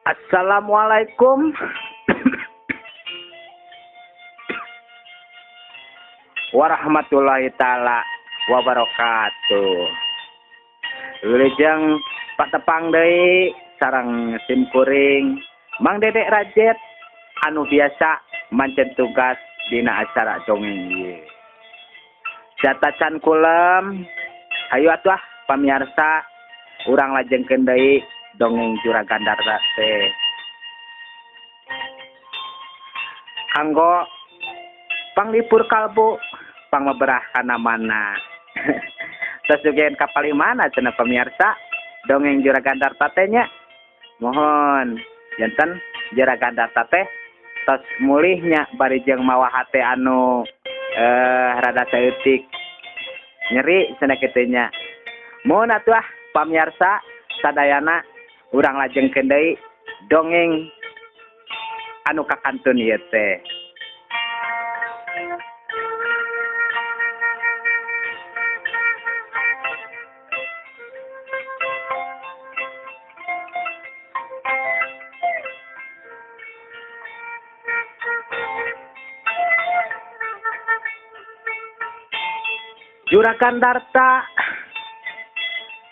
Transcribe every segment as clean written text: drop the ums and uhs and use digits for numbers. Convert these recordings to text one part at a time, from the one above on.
Assalamualaikum warahmatullahi taala wabarakatuh. Wilujeng patepang deui sareng sim kuring Mang Dedek Rajet anu biasa mancen tugas dina acara dongeng ieu. Catacan kulem, hayu atuh pamiarsa urang lajengkeun deui dongeng Juragan Darta teh. Kanggo panglipur kalbu, pangmeberah kana mana. Terus juga kapal mana cenah pemirsa dongeng Juragan Darta teh nya. Mohon janten Juragan Darta teh tos mulihnya bari jeung mawa hate anu rada saeutik nyeri cenah kitu nya. Mohon atuh pamirsa sadayana urang lajengkeun deui dongeng anu kakantun ieu teh. Juragan Darta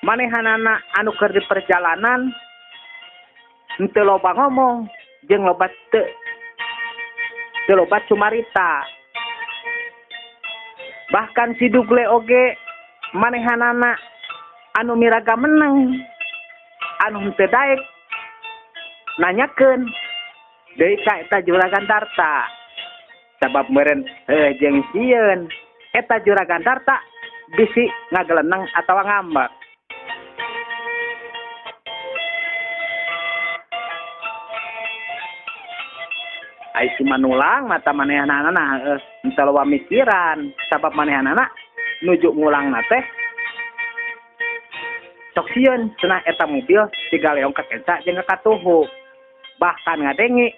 manehanana anu keur di perjalanan henteu loba ngomong jeung loba teu loba cumarita. Bahkan si Dugle oge manehanana anu miraga menang anu henteu daek nanyakeun deui ka eta Juragan Darta. Sabab meureun heuh jeung sieun eta Juragan Darta bisi ngageleneng atawa ngambek. Ai si manulang mata manehanana henteu loba mikiran sabab manehanana nuju ngulangna teh sok sieun cenah eta mobil digaleong ka kenca jeung ka katuhu. Bahkan ngadenge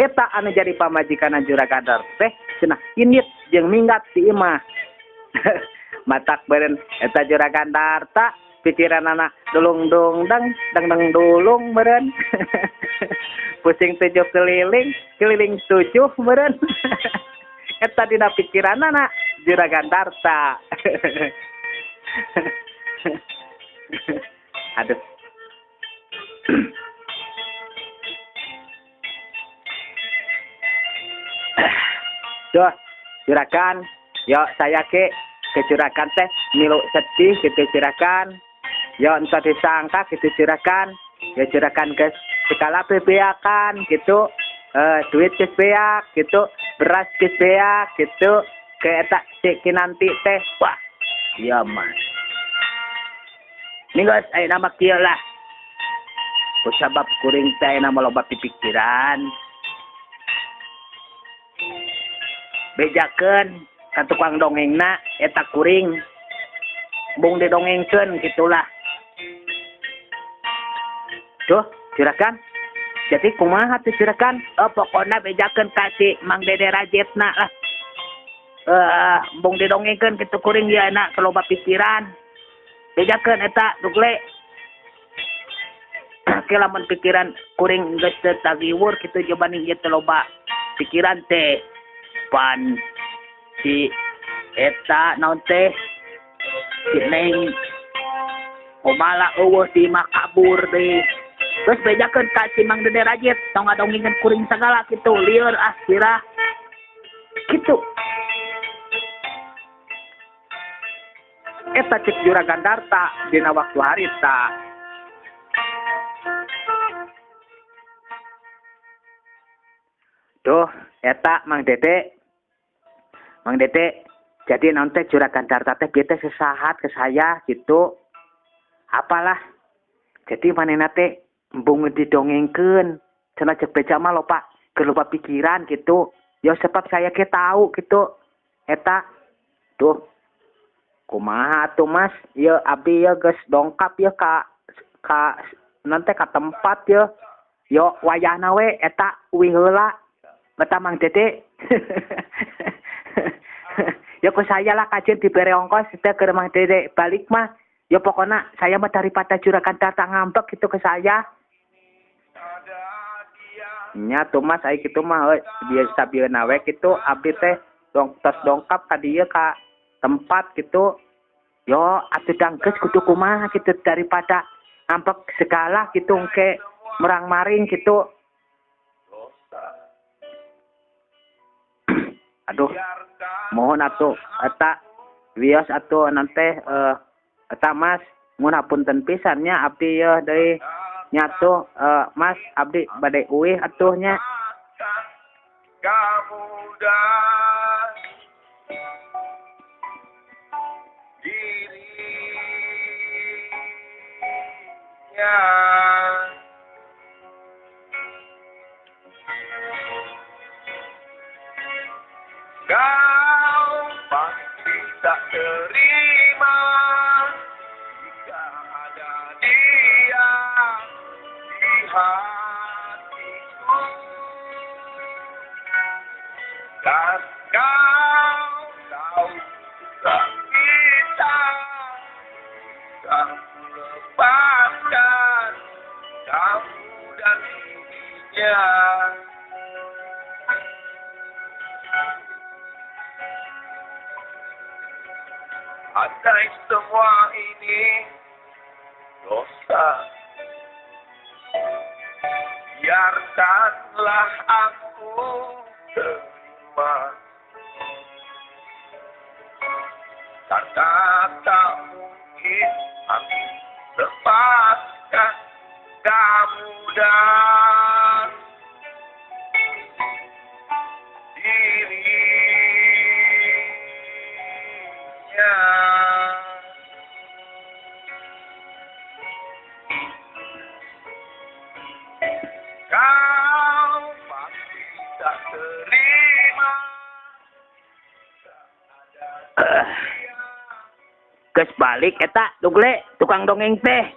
eta anu jadi pamajikanna Juragan Darta teh cenah indit jeung minggat si imah. Matak beureun eta Juragan Darta pikiranana dulung dung dang dang dang dulung beureun. Pusing tujuh keliling, keliling tujuh beureun. Eta dina pikiranana Juragan Darta. Aduh. Duh, juragan, yo saya ke juragan teh milu sedih gitu juragan. Yo entah disangka gitu juragan. Ya juragan geus segala bebeakan gitu, duit geus beak gitu, beras geus beak gitu, ke eta si Kinanti teh, wah, iya mah. Ini geus aya nama kieu lah. Kusabab kuring teh nama loba pipikiran. Bejakeun ka tukang dongengna eta kuring bung didongengkeun gitulah. Duh, juragan. Jadi kumaha tuh juragan? Oh, pokokna bejakeun ka si Mang Dede Rajetna lah. Bung didongengkeun kitu kuring ieu enak loba pikiran. Bejakeun eta Dugle. Ke lamun pikiran kuring geus teu tagiwur kitu jobani ieu teh loba pikiran teh. Pan si eta naon teh si Neng komala eueuh di imah kabur deui. Terus bejakeun ka si Mang Dede Rajet tong ngadongengeun kuring sagala kitu lieur ah sirah kitu. Eta cek Juragan Darta dina waktu harita. Duh, eta Mang Dede. Mang Dede Jadi naon teh Juragan Darta teh bieu teh sesahat ke saya gitu. Apalah. Jadi manehna teh embung didongengkeun. Cenah cek beja mah loba keur loba pikiran gitu. Ya sebab saya ke tahu gitu. Eta tuh kumaha atuh Mas? Ieu abdi ieu geus dongkap ieu ka nanti ka tempat ieu. Yo wayahna we eta uih heula. Eta Mang Dede. Ya ku saya lah kajian dibere ongkos teh keur Mang Dede balik mah. Ya pokokna saya mah daripada Juragan Darta ngambek gitu ke saya. Nya tuh Mas ai kitu mah euy biasa bieuna we kitu abdi teh tos dongkap ka dieu ka tempat gitu. Yo atuh dangkeus kudu kumaha gitu daripada ngambek segala gitu engke merang-maring gitu. Aduh, mohon atuh eta wios atuh nante eta Mas mun hapunten pisan nya abdi yeuh deui nya atuh Mas abdi bade uih atuh nya. Kau pasti tak terima jika ada dia di hatiku. Dan kau tahu tak bisa tak lepaskan kamu dan dirinya. Andai semua ini dosa, biarkanlah aku terima. Karena tak mungkin aku lepaskan kamu dan dirinya. Kau pasti tak terima. Geus balik eta dugle tukang dongeng teh.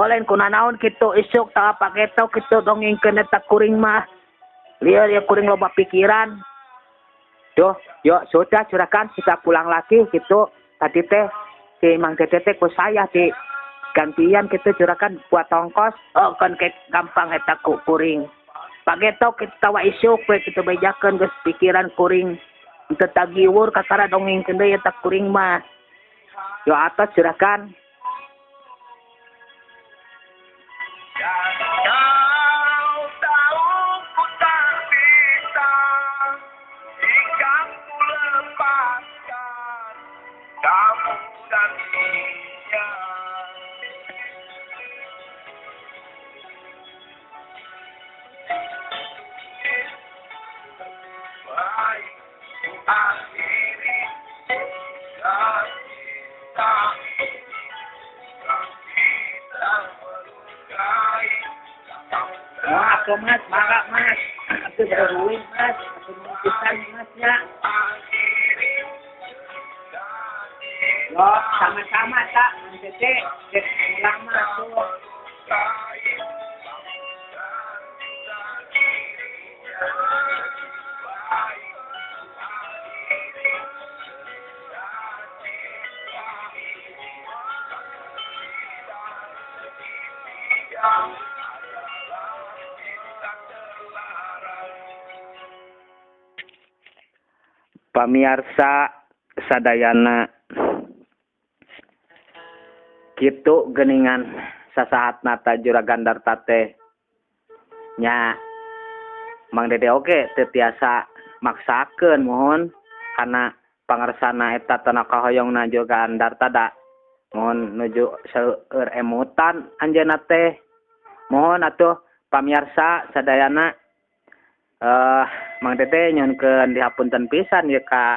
Olen kunanaon kitu isuk tak paketo kitu dongengkeun eta kuring mah. Lieur ya kuring loba pikiran. Duh, yuk sudah juragan sudah pulang lagi gitu. Tadi teh si Mang Dede teh ku saya di gantian gitu juragan buat ongkos. Oh kan kayak gampang eta ku kuring. Pageto kitu tawa isuk we kitu bejakeun geus pikiran kuring. Teu tagiwur kakara dongengkeun deui eta kuring mah. Yo atas juragan. Kau tahu ku tak bisa jika ku lepaskan kamu dan dia. Baik ku akhiri dan kita melukai. Aku Mas, mangga Mas. Aku beruin Mas, aku pisan Mas ya. Yo, sama-sama tak, Mang Dede, pulang mah tuh. Pamiarsa sadayana kitu geuningan sasaatna ta Juragan Darta teh nya Mang Dede oge teu tiasa maksakeun mohon kana pangersana eta tanah kahoyongna Juragan Darta da mohon nuju seueur emutan anjeunna teh. Mohon atuh pamiarsa sadayana Mang Dede nyuhunkeun dihapunten pisan ieu ka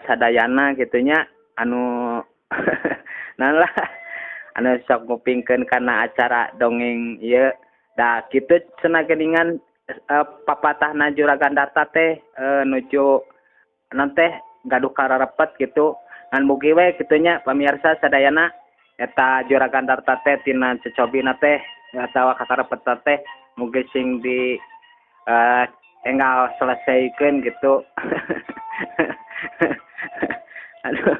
Sadayana gitu nya anu naon lah anu sok ngupingkeun kana acara dongeng ieu da kitu cenah geuningan papatahna Juragan Darta teh nuju naon teh gaduh kararepet gitu ngan mugi we kitu nya pamirsa sadayana eta Juragan Darta teh tina cecobina teh atawa kakarepet teh mugi sing di enggal selesaikeun gitu. Aduh,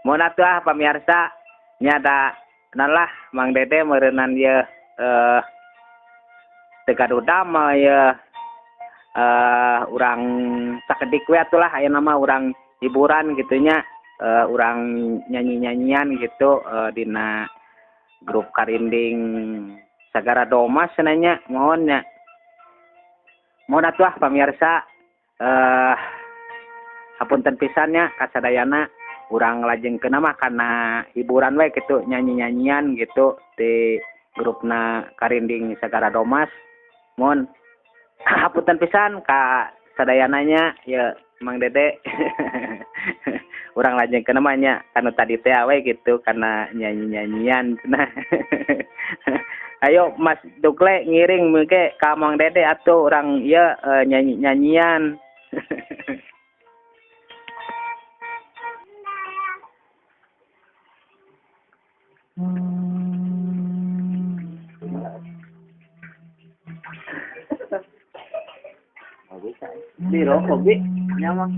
mun atuh ah pamirsa nya da naon lah Mang Dede meureunnan ieu teu gaduh damel ieu urang sakedik we atuh lah ayeuna mah urang hiburan gitu nya, urang nyanyi-nyanyian gitu dina grup Karinding Sagara Domas cenah nya, mohon nya. Mohon atuh ah pamirsa hapunten pisan nya kasadayana urang lajengkeun mah kana hiburan we gitu nyanyi-nyanyian gitu di grupna Karinding Sagara Domas. Mohon hapunten pisan ka sadayana nya ya Mang Dede. Urang lajengkeun mah nya kanu tadi teh we gitu kana nyanyi-nyanyian cenah. Ayo Mas Dukle ngiring meuke ka Mang Dede atuh urang ieu nyanyi-nyanyian. Di rokok bi nyaman.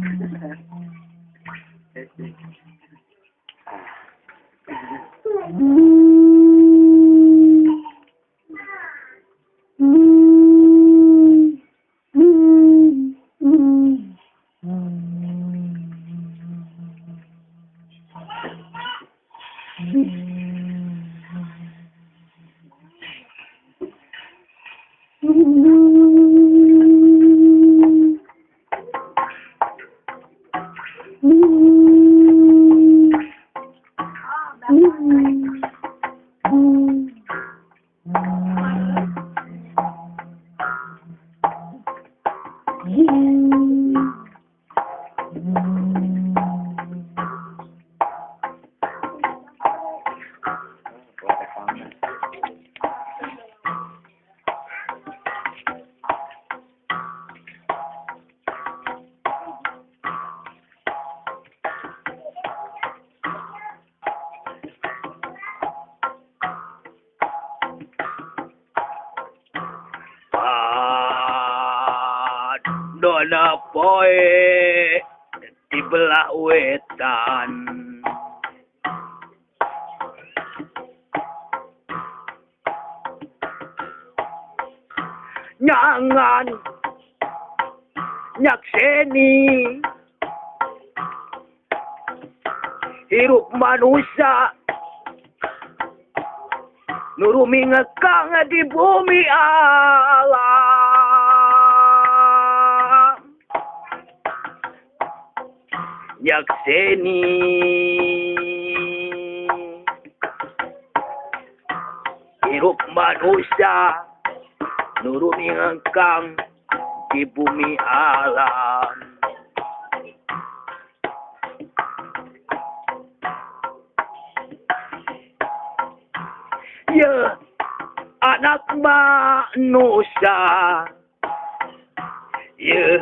Dona poe di belah wetan nyangan nyakseni hirup manusia nurumi ngekang di bumi alam nyakseni hirup manusia nurumi ngekang di bumi alam. Ya anak manusia, ya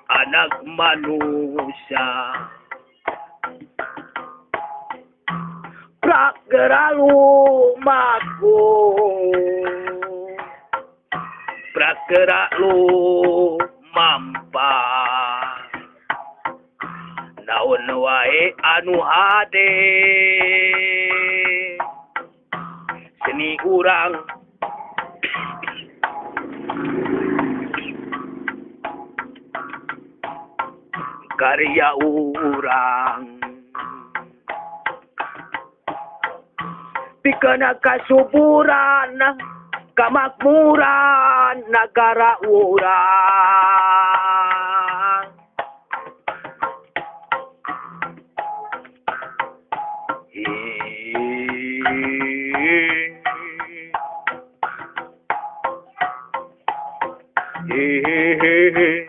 anak manusia, prakera lumaku, prakera lumampa, naon wae anu hade, seni urang karya urang pikena kasuburan kamakmuran nagara urang. Hehehe.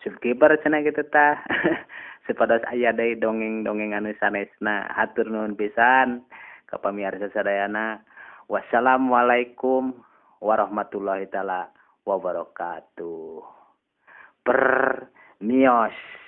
Subscriber cenah kitu tah. Supados aya deui dongeng-dongeng anu sanesna. Hatur nuhun pisan ka pamirsa sadayana. Wassalamualaikum warahmatullahi taala wabarakatuh. Permios.